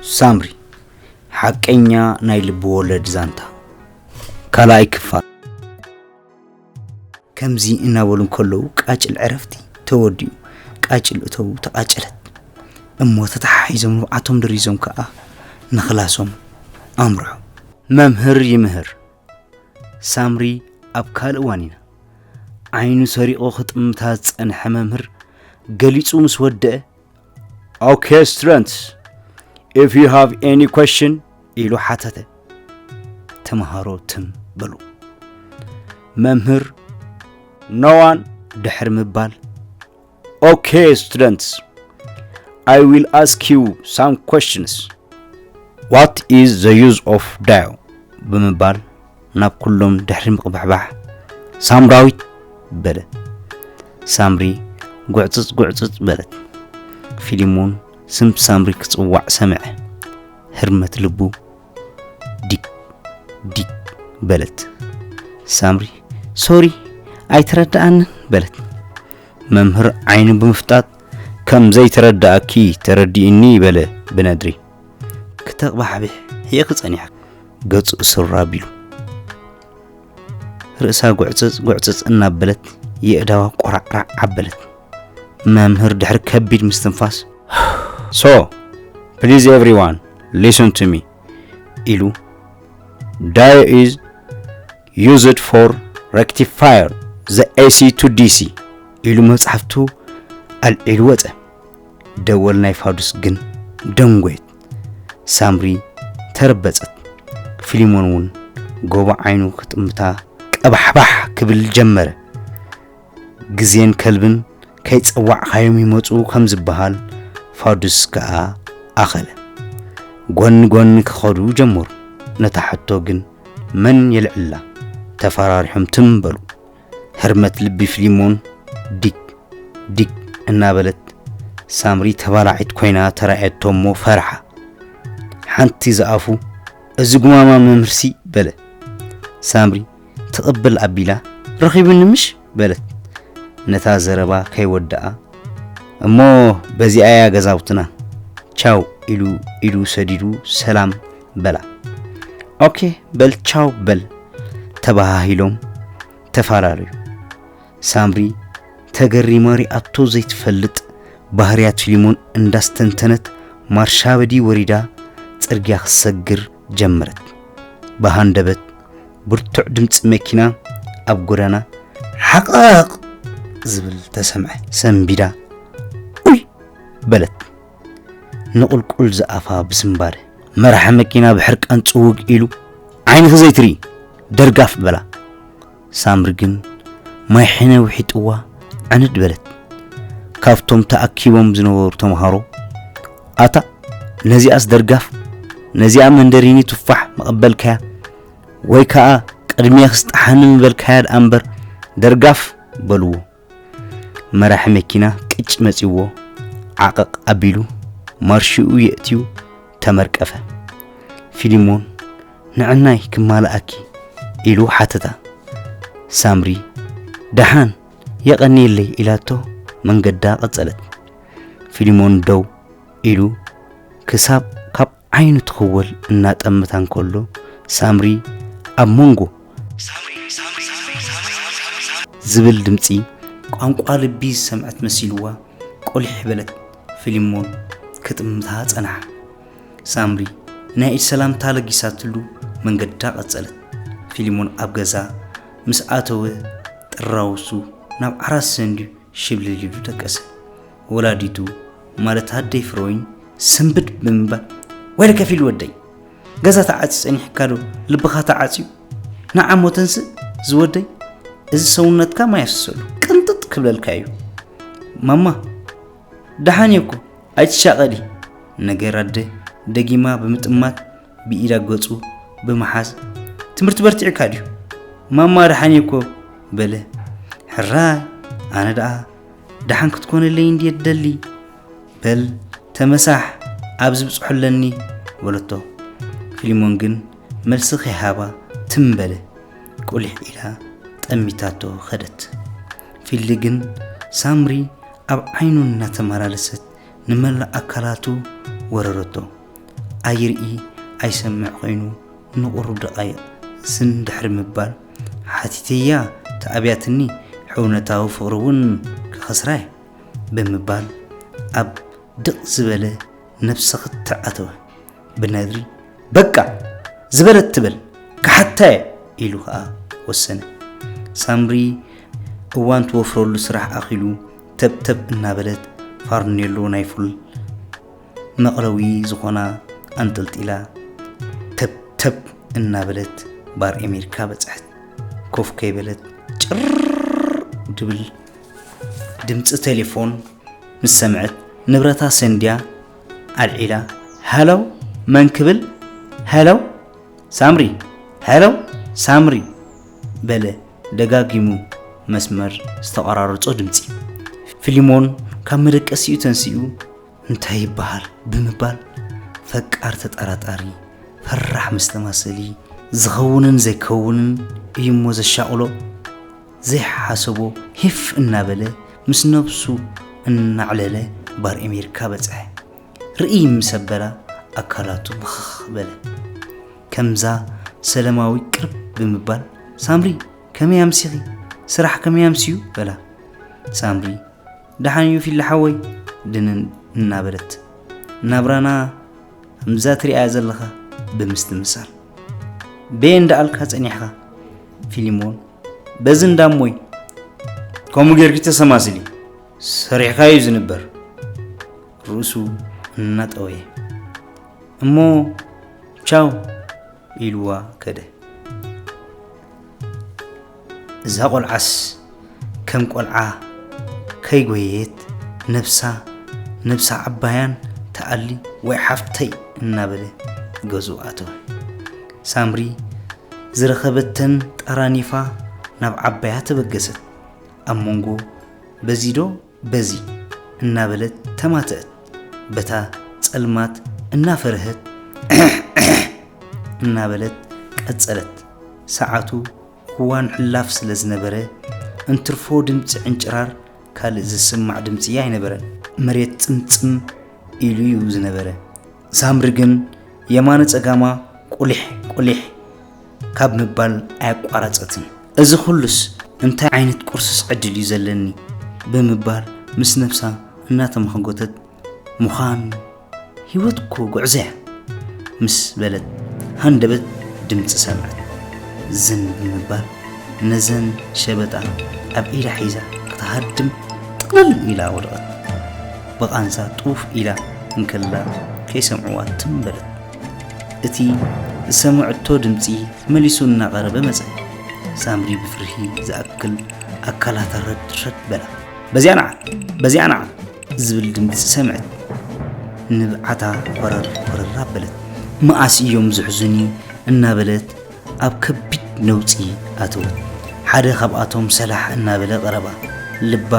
ሳምሪ፣ ሓቀኛ ናይ ልቢ ወለድ ዛንታ፣ ካልኣይ ክፋል። ከምዚ እናበሉ እንከለዉ ቃጭል ዕረፍቲ ተወዲኡ። ቃጭል እተዉ ተቓጨለት። እሞ ተተሓሒዞም ንብዓቶም ደሪዞም ከኣ ንኽላሶም ኣምርሑ። መምህር ይምህር። ሳምሪ ኣብ ካልእ እዋን ኢና። ዓይኑ ሰሪቑ ክጥምታ ዝጸንሐ መምህር ገሊጹ ምስ ወደአ፣ "Okay students, if you have any question?" ኢሉ ሓተተ። ተምሃሮ ትም በሉ። መምህር፣ "No one" ድሕሪ ምባል፣ "Okay students, I will ask you some questions. What is the use of ዳዮ?" ብምባል ናብ ኩሎም ድሕሪ ምቕባሕባሕ፣ "ሳምራዊት" በለ። ሳምሪ ጉዕጽጽ ጉዕጽጽ በለት። ፊሊሞን ስም ሳምሪ ክጽዋዕ ሰምዐ። ህርመት ልቡ ዲግ ዲግ በለት። ሳምሪ፣ "ሶሪ፣ ኣይተረድኣንን" በለት። መምህር ዓይኑ ብምፍጣጥ፣ "ከም ዘይተረድኣኪ ተረዲእኒ" በለ ብነድሪ። ክተቕባሕብሕ ሒቕኪ ጸኒሕኪ። ገጹ እሱር ኣቢሉ ርእሳ ጉዕጽጽ ጉዕጽጽ እናበለት የእዳዋ ቆራዕራዕ ኣበለት። መምህር ድሕሪ ከቢድ ምስትንፋስ፣ "So, please everyone, listen to me" ኢሉ፣ "Dio is used for rectifier the A C to D C" ኢሉ መጽሓፍቱ ኣልዒሉ ወጸ። ደወል ናይ ፋዱስ ግን ደንጎየት። ሳምሪ ተረበጸት። ፊሊሞን እውን ጎቦ ዓይኑ ክጥምታ ቀባሕባሕ ክብል ጀመረ። ግዜን ከልብን ከይጸዋዕካዮም ይመጹ ከም ዝበሃል፣ ፋዱስ ከኣ ኣኸለ። ጎኒ ጎኒ ክኸዱ ጀመሩ። ነታ ሕቶ ግን መን የልዕላ? ተፈራሪሖም ትም በሉ። ህርመት ልቢ ፊሊሞን ዲግ ዲግ እናበለት፣ ሳምሪ ተባላዒት ኮይና ተራእየቶ እሞ ፈርሓ። ሓንቲ ዝኣፉ፣ "እዚ ጉማማ መምህርሲ" በለ። ሳምሪ ትቕብል ኣቢላ፣ "ረኺቡኒ ምሽ?" በለት። ነታ ዘረባ ከይወደኣ፣ "እሞ በዚኣ እያ ገዛውትና፣ ቻው" ኢሉ ኢዱ ሰዲዱ ሰላም በላ። "ኦኬ በል ቻው በል" ተባሃሂሎም ተፈላለዩ። ሳምሪ ተገሪማ ሪኣቶ ዘይትፈልጥ ባህርያት ፊሊሞን እንዳስተንተነት ማርሻ በዲ ወሪዳ ጽርግያ ክትሰግር ጀመረት። ብሃንደበት ብርቱዕ ድምጺ መኪና ኣብ ጎዳና ሓቕቕ ዝብል ተሰምዐ። ሰንቢዳ ኡይ በለት። ንቑልቁል ዝኣፋ ብስንባደ። መራሒ መኪና ብሕርቃን ጽውግ ኢሉ፣ "ዓይንኺ ዘይትርኢ ደርጋፍ" በላ። ሳምሪ ግን ማይ ሕነ ውሒጥዋ ዓንድ በለት። ካብቶም ተኣኪቦም ዝነበሩ ተምሃሮ፣ "ኣታ ነዚኣስ ደርጋፍ፣ ነዚኣ መንደሪኒ ቱፋሕ መቐበልካያ፣ ወይ ከኣ ቅድሜኺ ስጣሓኒ ምበልካያ ደኣ እምበር ደርጋፍ" በልዎ። መራሒ መኪና ቅጭ መጺዎ ዓቐቕ ኣቢሉ ማርሽኡ የእትዩ ተመርቀፈ። ፊሊሞን፣ "ንዕናይ ክማልኣኪ?" ኢሉ ሓተታ። ሳምሪ፣ "ደሓን፣ የቐንየለይ" ኢላቶ መንገዳ ቀጸለት። ፊሊሞን ደው ኢሉ ክሳብ ካብ ዓይኑ ትኽወል እናጠመታ እንከሎ፣ ሳምሪ ኣብ መንጎ ዝብል ድምጺ ቋንቋ ልቢ ዝሰምዐት መሲልዋ ቁሊሕ በለት። ፊሊሞን ክጥምታ ጸንሓ። ሳምሪ ናይ ኢድ ሰላምታ ለጊሳትሉ መንገዳ ቀጸለት። ፊሊሞን ኣብ ገዛ ምስ ኣተወ ጥራውሱ ናብ ዓራት ሰንድዩ ሽብልል ኢሉ ደቀሰ። ወላዲቱ ማለት ኣደይ ፍረወይኒ ስንብድ ብምባል፣ "ወይለከ ፊሊ ወደይ፣ ገዛ ተዓጽዩ ጸኒሕካ ዶ ልብኻ ተዓጽዩ? ንዓ እሞ ተንስእ ዝወደይ፣ እዚ ሰውነትካ ማይ ኣፍስሰሉ፣ ቅንጥጥ ክብለልካ እዩ። ማማ፣ ደሓን እየ እኮ፣ ኣይትሻቐሊ" ነገር ኣደ ደጊማ ብምጥማት ብኢዳ ገጹ ብምሓዝ፣ "ትምህርቲ በርቲዕካ ድዩ?" "ማማ ደሓን እየ እኮ" በለ። "ሕራይ፣ ኣነ ደኣ ደሓን ክትኮነለይ እንድየ ትደሊ። በል ተመሳሕ፣ ኣብዚ ብጽሑ ኣለኒ" በለቶ። ፊሊሞን ግን መልሲ ከይሃባ ትም በለ። ቁሊሕ ኢላ ጠሚታቶ ኸደት። ፊሊ ግን ሳምሪ ኣብ ዓይኑ እናተመላለሰት ንመላእ ኣካላቱ ወረረቶ። ኣይርኢ ኣይሰምዕ ኮይኑ ንቑሩብ ደቓይቕ ዝን ድሕሪ ምባል፣ ሓቲተያ ተኣብያትኒ፣ ሕውነታዊ ፍቕሪ እውን ክኸስራየ ብምባል ኣብ ድቕ ዝበለ ነብሰ ክትዕ ኣተወ። ብነድሪ በቃ ዝበለት ትበል ክሓታየ ኢሉ ከኣ ወሰነ። ሳምሪ እዋን ትወፍረሉ ስራሕ ኣኺሉ ተብተብ እናበለት ፋርኔሎ ናይ ፉል መቕለዊ ዝኾና ኣንጠልጢላ ተብተብ እናበለት ባር ኣሜሪካ በጽሐት። ኮፍ ከይበለት ጭር ድብል ድምፂ ቴሌፎን ምስ ሰምዐት ንብረታ ሰንድያ ኣልዒላ ሃለው መን ክብል ሃለው ሳምሪ ሃለው ሳምሪ በለ ደጋጊሙ መስመር ዝተቐራረጾ ድምፂ። ፊሊሞን ካብ መደቀሲኡ ተንሲኡ እንታይ ይበሃል ብምባል ፈቃር ተጠራጣሪ ፈራሕ መስተማሰሊ ዝኸውንን ዘይከውንን እዩ እሞ ዘሻቕሎ ዘይሓሰቦ ሂፍ እናበለ ምስ ነብሱ እናዕለለ ባር ኣሜሪካ በጽሐ። ርእይ ምስ ኣበላ ኣካላቱ ምኽኽ በለ። ከምዛ ሰለማዊ ቅርብ ብምባል ሳምሪ ከመይ ኣምሲኺ? ስራሕ ከመይ ኣምስዩ? በላ። ሳምሪ ደሓን እዩ ፊሊ ሓወይ ድንን እናበለት ናብራና ከምዛ ትሪኣያ ዘለኻ ብምስትምሳል በየ እንዳኣልካ ጸኒሕካ ፊሊሞን በዚ እንዳሞይ ከምኡ ጌርኪ ተሰማስሊ ሰሪሕካ እዩ ዝንበር ርእሱ እናጠወየ እሞ ቻው ኢልዋ ከደ። እዛ ቆልዓስ ከም ቆልዓ ከይጎየየት ነብሳ ነብሳ ዓባያን ተኣሊ ወይ ሓፍተይ እናበለ ገዝኡ ኣተወ። ሳምሪ ዝረኸበተን ጠራኒፋ ናብ ዓባያ ተበገሰት። ኣብ መንጎ በዚዶ በዚ እናበለት ተማተአት። በታ ጸልማት እናፈረሀት እናበለት ቀጸለት። ሰዓቱ እዋን ሕላፍ ስለ ዝነበረ እንትርፎ ድምፂ ዕንጭራር ካልእ ዝስማዕ ድምፂ ኣይነበረን። መሬት ጽምጽም ኢሉ እዩ ዝነበረ። ሳምሪ ግን የማነ ጸጋማ ቁሊሕ ቁሊሕ ካብ ምባል ኣያቋረጸትን። እዚ ኩሉስ እንታይ ዓይነት ቁርስስ ዕድል እዩ ዘለኒ ብምባል ምስ ነብሳ እናተመኸጎተት ምዃን ህይወት እኮ ጉዕዞ እያ ምስ በለት ሃንደበት ድምፂ ሰምዐት። ዝን ብምባል ነዘን ሸበጣ ኣብ ኢዳ ሒዛ ክትሃድም ጥቕልል ኢላ ወደቐት። ብቓንዛ ጡፍ ኢላ እንከላ ከይሰምዕዋ ትም በለት። እቲ ዝሰምዐቶ ድምፂ መሊሱ እናቐረበ መፀ። ሳምሪ ብፍርሂ ዝኣክል ኣካላታ ረድረድ በላ። በዚኣ ንዓ! በዚኣ ንዓ! ዝብል ድምፂ ሰምዐት። ንብዓታ ኮረር ኮረር ኣበለት። መኣስ እዮም ዝሕዙኒ እናበለት ኣብ ከቢድ ነውፂ ኣተወት። ሓደ ካብኣቶም ሰላሕ እናበለ ቀረባ። ልባ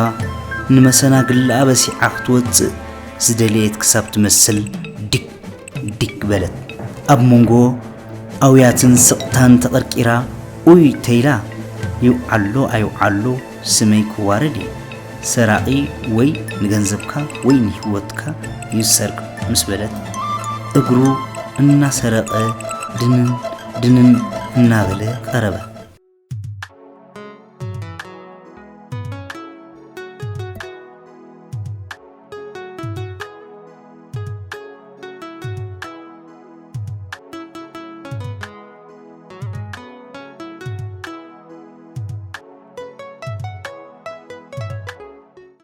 ንመሰናግልኣ በሲዓ ክትወፅእ ዝደለየት ክሳብ ትመስል ዲግ ዲግ በለት። ኣብ መንጎ ኣውያትን ስቕታን ተቐርቂራ ኡይ ተይላ ይውዓሎ ኣይውዓሎ ስመይ ክዋረድ እየ። ሰራቒ ወይ ንገንዘብካ ወይ ንህይወትካ እዩ ዝሰርቕ ምስ በለት እግሩ እናሰረቐ ድንን ድንን እናበለ ቀረባ።